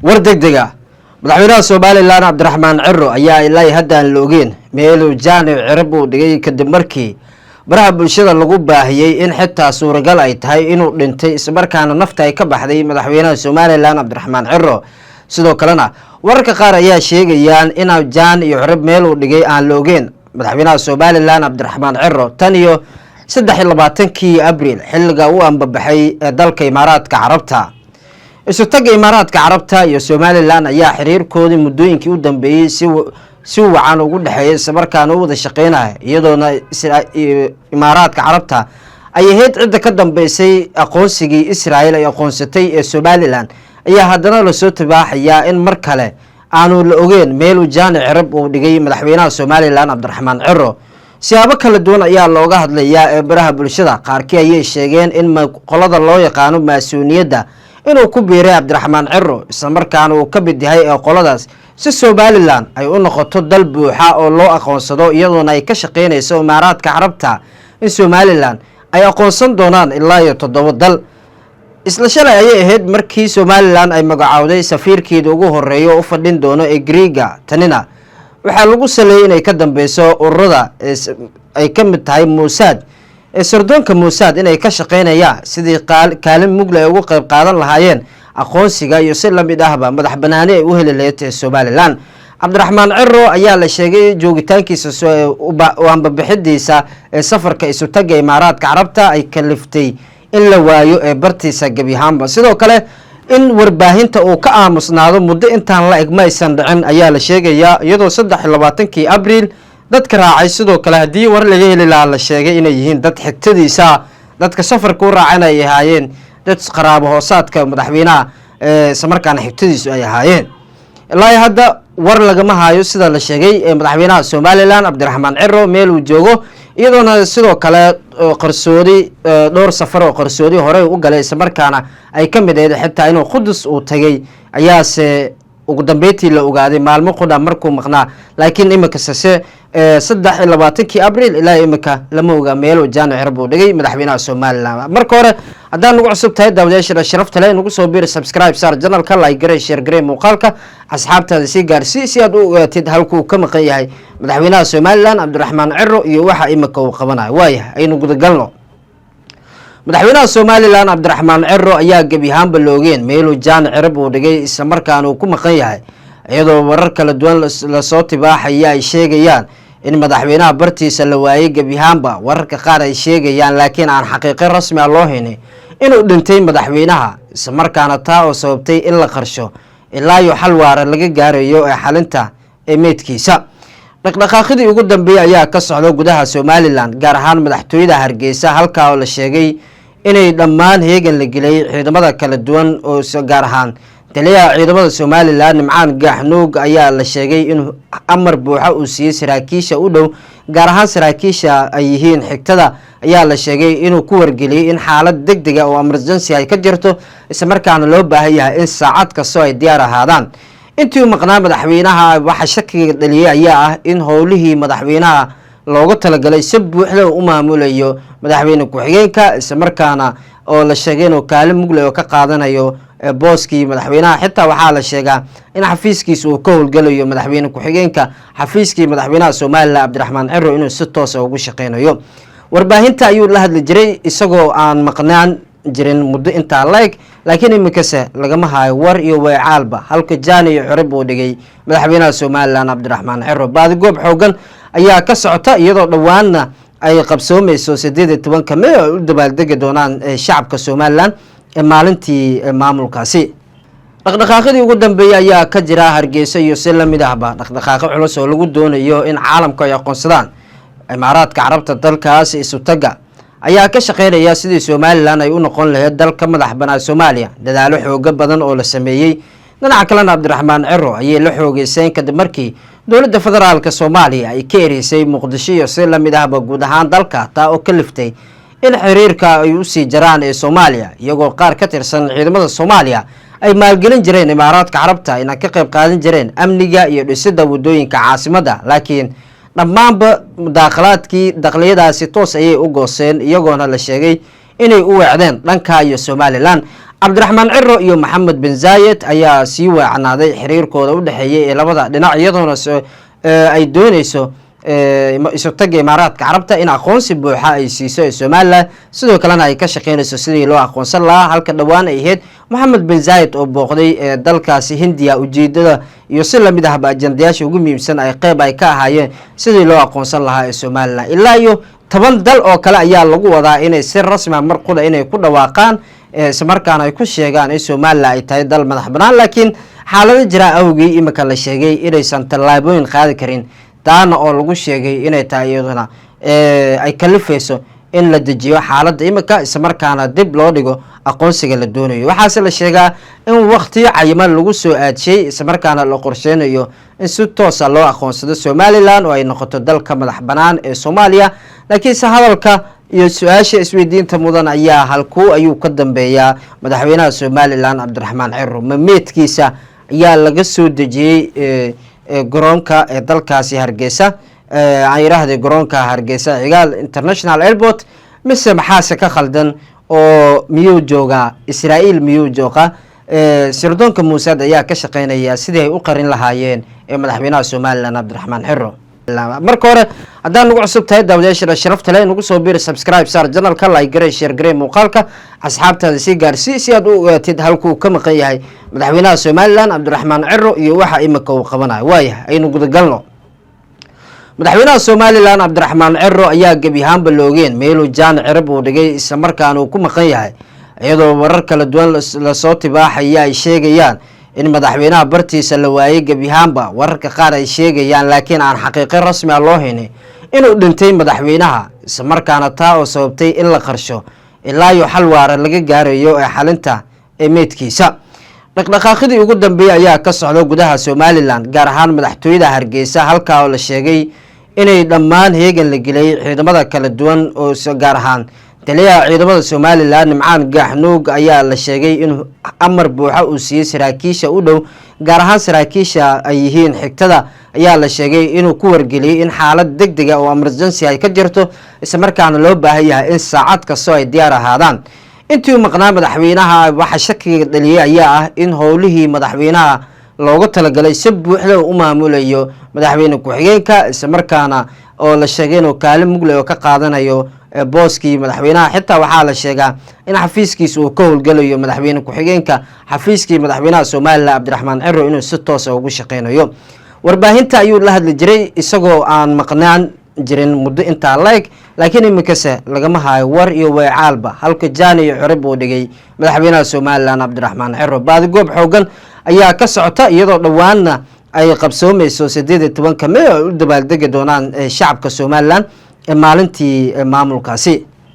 War deg deg ah: madaxweynaha Somaliland Cabdiraxmaan Ciro ayaa ilaa haddaan la ogeyn meeluu jaani cirib uu dhigay, kadib markii baraha bulshada lagu baahiyey in xitaa suuragal ay tahay inuu dhintay, islamarkaana nafta ay ka baxday madaxweynaha Somaliland Cabdiraxmaan Ciro. Sidoo kalena wararka qaar ayaa sheegayaan in jaan iyo cirib meel uu dhigay aan la ogeyn madaxweynaha Somaliland Cabdiraxmaan Ciro tan iyo 23-kii Abriil, xilliga u ambabaxay ee dalka Imaaraadka Carabta. Isu tagga Imaaraadka Carabta iyo Somaliland ayaa xiriirkoodii muddooyinkii u dambeeyey si wacan ugu dhexeeyay, islamarkaana u wada shaqeynaya, iyadoona Imaaraadka Carabta ay ahayd cidda ka dambeysay aqoonsigii Israel ay aqoonsatay ee Somaliland. Ayaa haddana lasoo tibaaxayaa in mar kale aanu la ogeyn meeluu jaani cirib uu dhigay madaxweynaha Somaliland Cabdiraxmaan Ciro. Siyaabo kala duwan ayaa looga hadlayaa ee baraha bulshada. Qaarkii ayay sheegeen in qolada loo yaqaano maasuuniyadda inuu ku biiray Cabdiraxmaan Ciro, islamarkaana uu ka mid yahay ee qoladaas, si Somaliland ay u noqoto dal buuxa oo loo aqoonsado, iyadoona ay ka shaqeynayso Imaaraadka Carabta in Somaliland ay aqoonsan doonaan ilaa iyo toddoba dal. Isla shalay ayay ahayd markii Somaliland ay magacaawday safiirkeeda ugu horeeya oo u fadhin doono ee Griiga. Tanina waxaa lagu saleeyay inay ka dambeyso ururada ay ka mid tahay Muusaad ee sirdoonka Muusaad, inay ka shaqeynayaan sidii kaalin mugle ay ugu qeyb qaadan lahaayeen aqoonsiga iyo si lamid ahba madax banaani ay u heli lahayd ee Somaliland. Cabdiraxmaan Ciro ayaa la sheegay joogitaankiisa, ambabixidiisa ee safarka isutagga Imaaraadka Carabta ay kaliftay in la waayo ee bartiisa gebi ahaanba. Sidoo kale in warbaahinta uu ka aamusnaado muddo intaan la eg ma aysan dhicin ayaa la sheegayaa, iyadoo 23-kii Abriil dadka raacay sidoo kale haddii war laga heli lahaa la sheegay inay yihiin dad xigtadiisa. Dadka safarka u raacana ay ahaayeen dad qaraabo hoosaadka madaxweynaha, islamarkaana xigtadiisu ay ahaayeen. Ilaa hadda war lagama hayo, sida la sheegay, madaxweynaha Somaliland Cabdiraxmaan Ciro meel uu joogo, iyadoona sidoo kale qarsoodi dhowr safar oo qarsoodi horey u galay, islamarkaana ay ka mid ahayd xitaa inuu Qudus uu tagay, ayaase ugu dambeyntii la ogaaday maalmo qudha markuu maqnaa. Laakiin imika sase 23-kii Abriil ilaa imika lama oga meelo jaani cirib uu dhigay madaxweynaha Somaliland. Marka hore, haddaad nagu cusub tahay, daawadayaasha sharafta leh, nagu soo biiri, subscribe saar channelka, like garey, share garey muuqaalka, asxaabtaada sii gaarsii, si aad u ogaatid halkuu ka maqan yahay madaxweynaha Somaliland Cabdiraxmaan Ciro iyo waxa imika uu qabanayo. Waayahay, aynu gudagalno. Madaxweynaha Somaliland Cabdiraxmaan Ciro ayaa gebi ahaanba loogeen meeluu jaan cirib uu dhigay, islamarkaana uu ku maqan yahay, iyadoo warar kala duwan lasoo tibaaxaya ay sheegayaan in madaxweynaha bartiisa la waayey gebi ahaanba. Wararka qaar ay sheegayaan, laakiin aan xaqiiqo rasmi a loo haynin, inuu dhintay madaxweynaha, islamarkaana taa oo sababtay in la qarsho ilaa iyo xal waara laga gaarayo ee xalinta ee meydkiisa. Dhaqdhaqaaqidii ugu dambeeyey ayaa ka socda gudaha Somaliland, gaar ahaan madaxtooyada Hargeysa, halkaa oo la sheegay inay dhammaan heegan la geliyay ciidamada kala duwan, oo gaar ahaan taliyaha ciidamada Somaliland Nimcaan Gaaxnuug ayaa la sheegay inuu amar buuxa uu siiyey saraakiisha u dhow, gaar ahaan saraakiisha ay yihiin xigtada. Ayaa la sheegay inuu ku wargeliyey in xaalad deg dega oo emergency ay ka jirto, islamarkaana loo baahan yahay in saacad kastoo ay diyaar ahaadaan. Intii uu maqnaa madaxweynaha, waxa shakiga dhaliyey ayaa ah in howlihii madaxweynaha loogu talagalay si buuxda u maamulayo madaxweyne ku-xigeenka, islamarkaana oo la sheegay inuu kaalin mugle oo ka qaadanayo booskii madaxweynaha. Xitaa waxaa la sheegaa in xafiiskiisa uu ka howlgelayo madaxweyne ku-xigeenka, xafiiskii madaxweynaha Somaliland Cabdiraxmaan Ciro inuu si toosa ugu shaqeynayo. Warbaahinta ayuu la hadli jiray isagoo aan maqnaan jirin muddo intaa la-eg, laakiin iminkase lagama hayo war iyo weecaalba halka jaan iyo cirib uu dhigay madaxweynaha Somaliland Cabdiraxmaan Ciro. Baadigoob xoogan ayaa ka socota, iyadoo dhowaanna ay qabsoomeyso 18-ka May oo ay u dabaaldegi doonaan shacabka Somaliland ee maalintii maamulkaasi. Dhaqdhaqaaqadii ugu dambeeyey ayaa ka jira Hargeysa iyo si lamid ahba dhaqdhaqaaqo culus oo lagu doonayo in caalamku ay aqoonsadaan Imaaraadka Carabta. Dalkaas isutaga ayaa ka shaqeynaya sidii Somaliland ay u noqon lahayd dal ka madax banaan Soomaaliya, dadaalo xoogo badan oo la sameeyey. Dhinaca kalena, Cabdiraxmaan Ciro ayay la xoogeyseen kadib markii dowladda federaalka Soomaaliya ay ka ereysay Muqdisho iyo si lamid ahba guud ahaan dalka, taa oo ka liftay in xiriirka ay usii jaraan ee Soomaaliya, iyagoo qaar ka tirsan ciidamada Soomaaliya ay maalgelin jireen Imaaraadka Carabta, ayna ka qayb qaadan jireen amniga iyo dhisida waddooyinka caasimadda. Laakiin dhammaanba mudaakalaadkii daqliyadaasi toos ayay u gooseen, iyagoona la sheegay inay u weecdeen dhanka iyo Somaliland. Cabdiraxmaan Ciro iyo Maxamed bin Zayed ayaa sii weecnaaday xiriirkooda u dhexeeyay ee labada dhinac, iyadoona ay dooneyso Isutaga Imaaraadka Carabta in aqoonsi buuxa ay siiso ee Somaliland, sidoo kalena ay ka shaqeynayso sidii loo aqoonsan lahaa, halka dhowaan ay ahayd Moxamed bin Zayed oo booqday dalkaasi Hindiya. Ujeedada iyo si lamid ahba ajandayaasha ugu muhiimsan ay qeyb ay ka ahaayeen sidii loo aqoonsan lahaa ee Somaliland. Ilaa iyo 10 dal oo kale ayaa lagu wadaa inay si rasmi mar qura inay ku dhawaaqaan, islamarkaana ay ku sheegaan in Somaliland ay tahay dal madax banaan, laakiin xaalado jira awgii imika la sheegay inaysan tallaabooyin qaadi karin, taana oo lagu sheegay inay tahay iyaduna ay kalifayso in la dejiyo xaaladda imika, islamarkaana dib loo dhigo aqoonsiga la doonayo. Waxaase la sheegaa in waktiyo cayiman lagu soo aadshay, islamarkaana la qorsheynayo in si toosa loo aqoonsado Somaliland oo ay noqoto dalka madax banaan ee Soomaaliya. Laakiinse hadalka iyo su-aasha isweydiinta mudan ayaa halkuu ayuu ka dambeeyaa madaxweynaha Somaliland Cabdiraxmaan Ciro? Mameedkiisa ayaa laga soo dejiyey garoonka ee dalkaasi Hargeysa, aan yidhaahday garoonka Hargeysa Cigaal International Airport, mise maxaase ka khaldan? Oo miyuu joogaa Israa'iil? Miyuu joogaa? Sirdoonka Muusaad ayaa ka shaqeynaya sidii ay u qarin lahaayeen ee madaxweynaha Somaliland Cabdiraxmaan Ciro. Marka hore, haddaan nagu cusub tahay, daawadayaasha sharafta leh, nagu soo biiri, subscribe saar channelka, like garey, share garey muuqaalka, asxaabtaada sii gaarsii si aad u ogaatid halkuu ka maqan yahay madaxweynaha Somaliland Cabdiraxmaan Ciro iyo waxa imika uu qabanayo. Waayahay, aynu gudagalno. Madaxweynaha Somaliland Cabdiraxmaan Ciro ayaa gebi ahaanba loogeen meeluu jaan cirib uu dhigay, islamarkaana uu ku maqan yahay, iyadoo warar kala duwan lasoo tibaaxaya ay sheegayaan in madaxweynaha bartiisa la waayey gebi ahaanba. Wararka qaar ay sheegayaan, laakiin aan xaqiiqo rasmi a loo haynin, inuu dhintay madaxweynaha, islamarkaana taa oo sababtay in la qarsho ilaa iyo xal waara laga gaarayo ee xalinta ee meydkiisa. Dhaqdhaqaaqidii ugu dambeeyey ayaa ka socda gudaha Somaliland, gaar ahaan madaxtooyada Hargeysa, halkaa oo la sheegay inay dhammaan heegan la geliyay ciidamada kala duwan, oo gaar ahaan taliyaha ciidamada Somaliland Nimcaan Gaaxnuug ayaa la sheegay inuu amar buuxa uu siiyey saraakiisha u dhow, gaar ahaan saraakiisha ay yihiin xigtada ayaa la sheegay inuu ku wargeliyey in xaalad deg dega oo emergency ay ka jirto, islamarkaana loo baahan yahay in saacad kastoo ay diyaar ahaadaan. Intii uu maqnaa madaxweynaha, waxa shakiga dhaliyey ayaa ah in howlihii madaxweynaha loogu talagalay si buuxda u maamulayo madaxweyne ku-xigeenka, islamarkaana oo la sheegay inuu kaalin mugle oo ka qaadanayo booskii madaxweynaha. Xitaa waxaa la sheegaa in xafiiskiisa uu ka howlgelayo madaxweyne ku-xigeenka, xafiiskii madaxweynaha Somaliland Cabdiraxmaan Ciro inuu si toosa ugu shaqeynayo. Warbaahinta ayuu la hadli jiray isagoo aan maqnaan jirin muddo intaa la-eg, laakiin iminkase lagama hayo war iyo weecaalba halka jaani iyo cirib uu dhigay madaxweynaha Somaliland Cabdiraxmaan Ciro. Baadigoob xoogan ayaa ka socota, iyadoo dhowaanna ay qabsoomeyso 18-ka May oo ay u dabaaldegi doonaan shacabka Somaliland maalintii maamulkaasi.